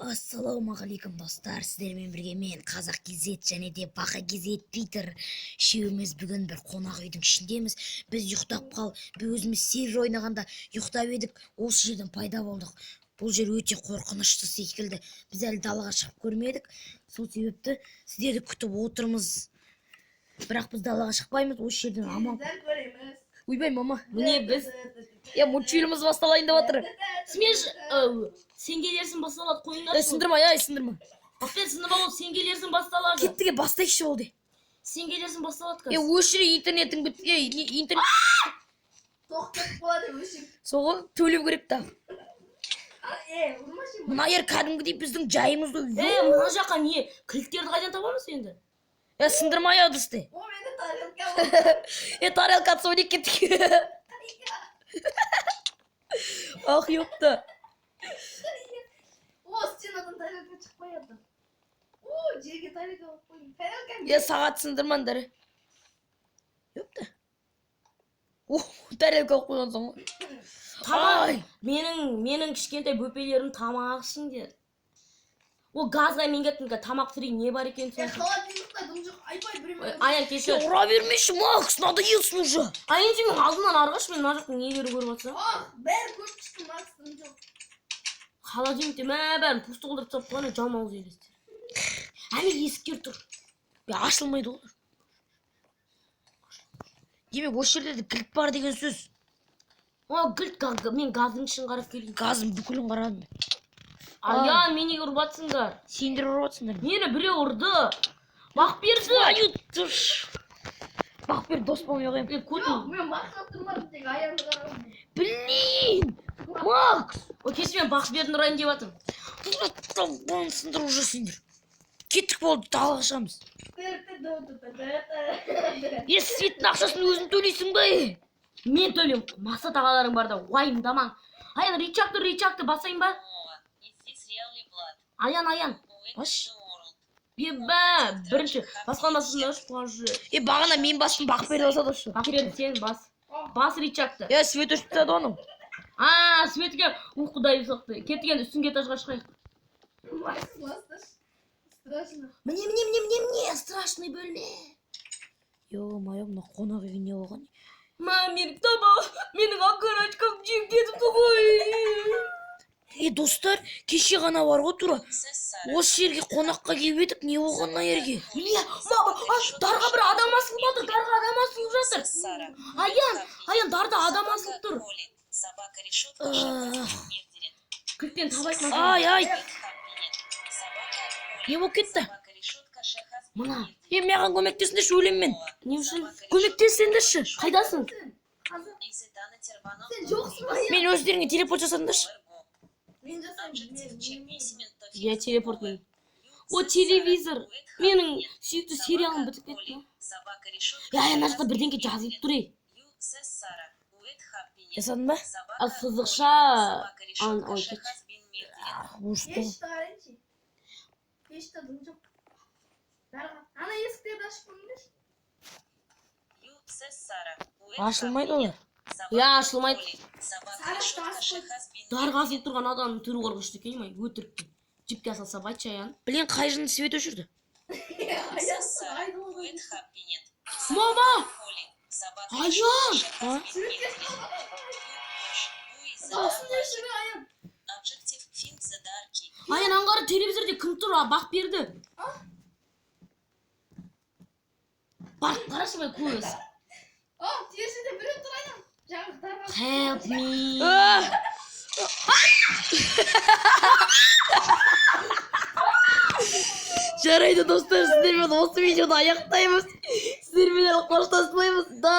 Ассалаумағалейкум, достар! Сіздермен бірге мен, Қазақ Кезет, және де Бақа Кезет, Питер. Үшеуміз бүгін бір қонақ үйдің ішіндеміз. Біз ұйықтап қалып, өзіміз сервер ойнағанда ұйықтап едік, осы жерден пайда болдық. Бұл жер өте қорқынышты секілді. Біз әлі далаға шығып көрмедік, сол себепті сіздерді күтіп отырмыз. Бірақ біз далаға шықпаймыз, осы жерден аман. Bizler көреміз. Ойбай, мама! Міне, біз Е, мультфильміміз басталайын деп жатыр. Смеш, сен келерсің басталады, Ей, қойыңдаршы. сындырма, ей, сындырма. Бақбер, сындырма, ол сен келерсің басталады. Кеттік, е, бастайықшы болды. Сен келерсің басталады Е, қазір. өшір интернетің біт, ей, не интернет. Тоқтап болады өшіп. Сол ғой, төлеу керек та. Е, ұрмашы. Мына жер кәдімгідей біздің жайымыз ғой. Е, мына жаққа не? Кілттерді қайдан табамыз енді? Е, сындырма ыдысты. О, менде тарелка бар. Е, тарелка атса ойнап кеттік. Ах, ёпта. О, стенадан тарелка шықпай жатыр. О, жерге тарелка қойып қойдым. Тарелка. Е, сағат сындырмаңдар. Ёпта. О, тарелка қойып қойғансың ғой. Тамақ. Ай. Менің кішкентай бөпелерім тамақ ішіңдер. О, газға мен кеттім, қазір тамақ пісірейін, не бар екенін Е, сосын. холодильникта дым жоқ. Айбай, Ой, біреу. Аян, Е, кешір. ұра бермеші, Макс, надоелсің уже. Аян, сен менің алдымнан ары қаш, мен мына жақтың нелері көріп жатсам. Ах, бәрі көріп шықтым, Макс, дым жоқ. Холодильникте мә, бәрін пусто қылдырып тастап қойған, жалмауыз елестер. Әне есіктер тұр. Е, ашылмайды ғой. Демек, осы жерлерде кілт бар деген сөз. О, кілт, мен газдың ішін қарап келейін. Газдың бүкілін қарадым мен. Аян, мені неге ұрып жатсыңдар? Сендер ұрып жатсыңдар. Мені біреу ұрды. Бақберді. Твою ты ж. Бақбер дос болмай қоямын. Е, Жоқ, көтім. мен Максқа тұрмадым, тек Аянды қарадым. Блин! Макс! О, кешір, мен Бақбердіні ұрайын деп жатырмын. Сындыр уже сендер. Кеттік, болды, далаға шығамыз. Е, светтің ақшасын өзің төлейсің ба, е? Мен төлеймін. Мақсат ағаларың бар да, уайымдамаң. Аян, рычагты басайын ба? Аян, Аян. Бас. Бебә, бірінші. Басқан басыңдаршы, пожи. Е, бағана мен бастым, Бақбер басады осы. Бақберді, сен бас. Бас рычагты. Е, свет өшіп тастады оның. А, светке, у, құдай соқты. Кеттік енді үстіңгі этажға шығайық. Макс, басташы. Страшно. Міне, міне, міне, міне, міне, страшный бөлме. Ё-моё, мына қонақ үйге не болған? Ма, менің тамақ, менің окорочкам жеп кетіпті ғой. Е, достар, кеше ғана бар ғой тура. Осы жерге қонаққа келіп едік, не болған мына жерге? Міне, мама, а, дарға бір адам асылып жатыр, дарға адам асылып жатыр. Аян, Аян, дарда адам асылып тұр. Ах. Кілттен табайық. Ай, ай, не болып кетті? Мына, Е, маған көмектесіңдерші, өлемін мен. не үшін? Көмектесіңдерші. Қайдасың? Сен жоқсың ба? Мен өздеріңе телепорт жасадыңдаршы. Мен жасаймын. Я телепортмын. О, телевизор. Менің сүйікті сериалым бітіп кетті. Е, Аян, мына жақта бірдеңке жазылып тұр, ей. Жасадың ба? А, сызықша. Ан, ой, кетші. Ах, ужас қой. Пешті қарайыншы. Пешті дым жоқ. Дарға. Ана есіктерді ашып көріңдерші. Ашылмайды олар. Я, ашылмайды. Сарашты ашып қой. Дарға асылып тұрған адамның түрі қорқынышты екен, ай, өтірік. Жіпке асылса айтшы, Аян. Блин, қай жынды свет өшірді? Аян, Мама! Аян! А? Даусын өшірме, Аян. Аян, аңғары телевизорде кім тұр? А, Бақберді. Барып қарашы, бай, көз. А, терезеде біреу тұр, Аян. Жаңағы дарға. Help me. Ah! Жарайды, достар, сіздермен осы видеоны аяқтаймыз. Сіздермен әлі қоштаспаймыз. Да.